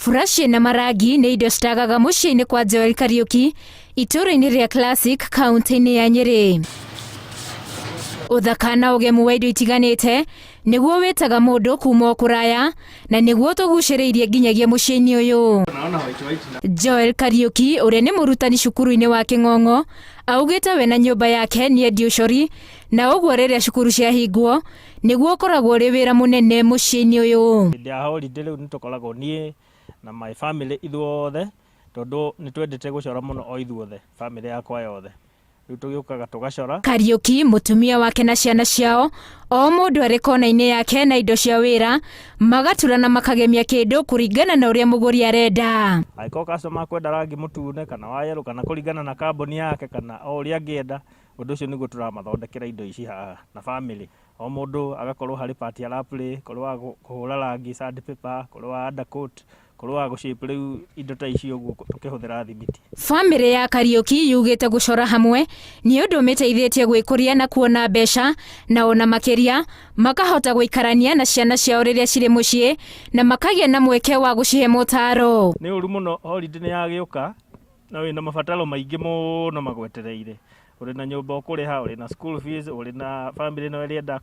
Burashi na marangi nĩ indo citagaga mũciĩ-inĩ kwa Joel Kariũki itũũra-inĩ rĩa Classic kaunti-inĩ ya Nyĩrĩ. Ũthaka na ũgemu wa indo itiganĩte nĩguo wĩtaga mũndũ kuma o kũraya na nĩguo tũgucĩrĩirie nginyagia mũciĩ-inĩ ũyũ. Joel Kariũki ũrĩa nĩ mũrutani cukuru-inĩ wa Kĩng'ong'o augĩte we na nyũmba yake nĩ endi ũcori na ũguo rĩrĩa cukuru ciahingwo nĩguo ũkoragwo ũrĩ wĩra mũnene mũciĩ-inĩ ũyũ. Hĩndĩ ya holiday rĩu nĩ tũkoragwo niĩ na my family ithuothe tondũ nĩ twendete gũcora mũno o ithuothe family yakwa yothe. Rĩu tũgĩũkaga tũgacora. Kariũki, mũtumia wake na ciana ciao, o mũndũ arĩ kona-inĩ yake na indo cia wĩra, magatura na makagemia kĩndũ kũringana na ũrĩa mũgũri arenda. Angĩkorwo customer akwenda rangi mũtune kana wa yellow kana kũringana na kambuni yake kana o ũrĩa angĩenda, ũndũ ũcio nĩguo tũramathondekera indo ici haha na family. O mũndũ agakorwo harĩ part ara play, kũrĩ wa kũhũra rangi sand paper, kũrĩ wa undercoat, kũrĩ wa gũ shape rĩu indo ta ici ũguo tũkĩhũthĩra thimiti. Bamĩrĩ ya Kariũki yugĩte gũcora hamwe nĩ ũndũ ũmĩteithĩtie gwĩkũria na kuona mbeca na ona makĩria makahota gũikarania na ciana ciao rĩrĩa cirĩ mũciĩ na makagĩa na mweke wa gũcihe motaro. Nĩ ũru mũno holiday nĩ yagĩũka na wĩna mabataro maingĩ mũno magwetereire. Ũrĩ na nyũmba ũkũrĩha, ũrĩ na school fees, ũrĩ na family ĩno ĩrenda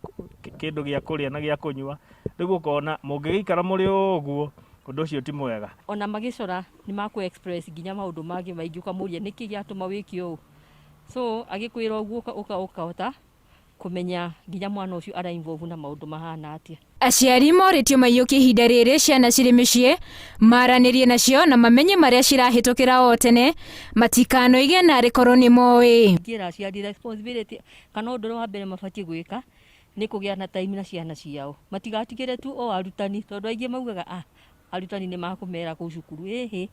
kĩndũ gĩa kũrĩa na gĩa kũnyua. Rĩu ũkona mũngĩgĩikara mũrĩ ũguo ũndũ ũcio ti mwega. Ona magĩcora nĩ makũ express nginya maũndũ mangĩ maingĩ ũkamũria nĩkĩ gĩatũma wĩke ũũ. So agĩkwĩra ũguo ũkahota kũmenya nginya mwana ũcio ara involve na maũndũ mahana atĩa. Aciari morĩtio maiyũkie ihinda rĩrĩ ciana cirĩ mĩciĩ, maranĩrie nacio na mamenye marĩa cirahĩtũkĩra o tene, matikanoige narĩ korwo nĩ moĩ. Ingĩra aciari responsibility kana ũndũ ũrĩa wa mbere mabatiĩ gwĩka nĩ kũgĩa na time na ciana ciao. Matigatigĩre tu o arutani tondũ aingĩ maugaga ah, arutani nĩ makũmera kũu cukuru. Ĩhĩ,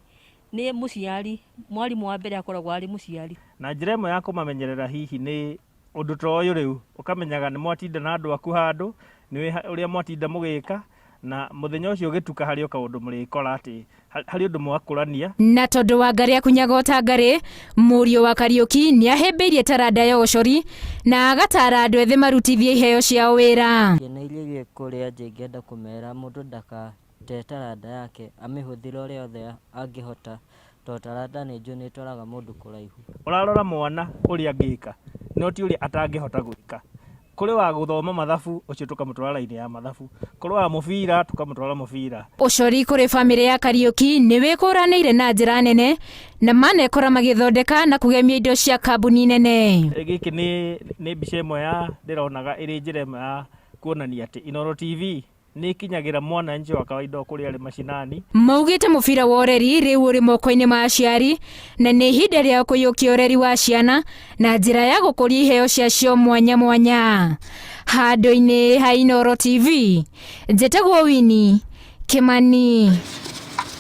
nĩ mũciari, mwarimũ wa mbere akoragwo arĩ mũciari. Na njĩra ĩmwe ya kũmamenyerera hihi nĩ ũndũ ta ũyũ rĩu, ũkamenyaga nĩ mwatinda na andũ aku handũ, nĩ ũrĩa mwatinda mũgĩka, na mũthenya ũcio ũgĩtuka harĩ o kaũndũ mũrĩkora atĩ harĩ ũndũ mwakũrania. Na tondũ wa Ngarĩ akunyaga o ta ngarĩ, mũriũ wa Kariũki nĩahĩmbĩirie taranda ya ũcori na agatara andũ ethĩ marutithie iheo ciao wĩra. Ciana iria irĩ kũrĩa nja ingĩenda kũmera mũndũ ndakate taranda yake, amĩhũthĩre ũrĩa othe angĩhota, tondũ taranda nĩ njũĩ nĩ ĩtwaraga mũndũ kũraihu. Ũrarora mwana ũrĩa angĩka no ti ũrĩa atangĩhota gwĩka. Kũrĩ wa gũthoma mathabu ũcio tũkamũtwara raini ya mathabu, kũrĩ wa mũbira tũkamũtwara mũbira. Ũcori kũrĩ bamĩrĩ ya Kariũki nĩ wĩkũranĩire na njĩra nene na manekora magĩthondeka na kũgemia indo cia kambuni nene. Gĩkĩ nĩ nĩ mbica ĩmwe ya ndĩronaga ĩrĩ njĩra ĩmwe ya kuonania atĩ Inooro TV nĩ ĩkinyagĩra mwananchi wa kawaida o kũrĩa arĩ mashinani. Maugĩte mũbira wa ũreri rĩu ũrĩ moko-inĩ ma aciari na nĩ ihinda rĩao kũiyũkia ũreri wa ciana na njĩra ya gũkũria iheo ciacio mwanya mwanya. Handũ-inĩ ha Inooro TV, njĩtagwo Winnie Kĩmani.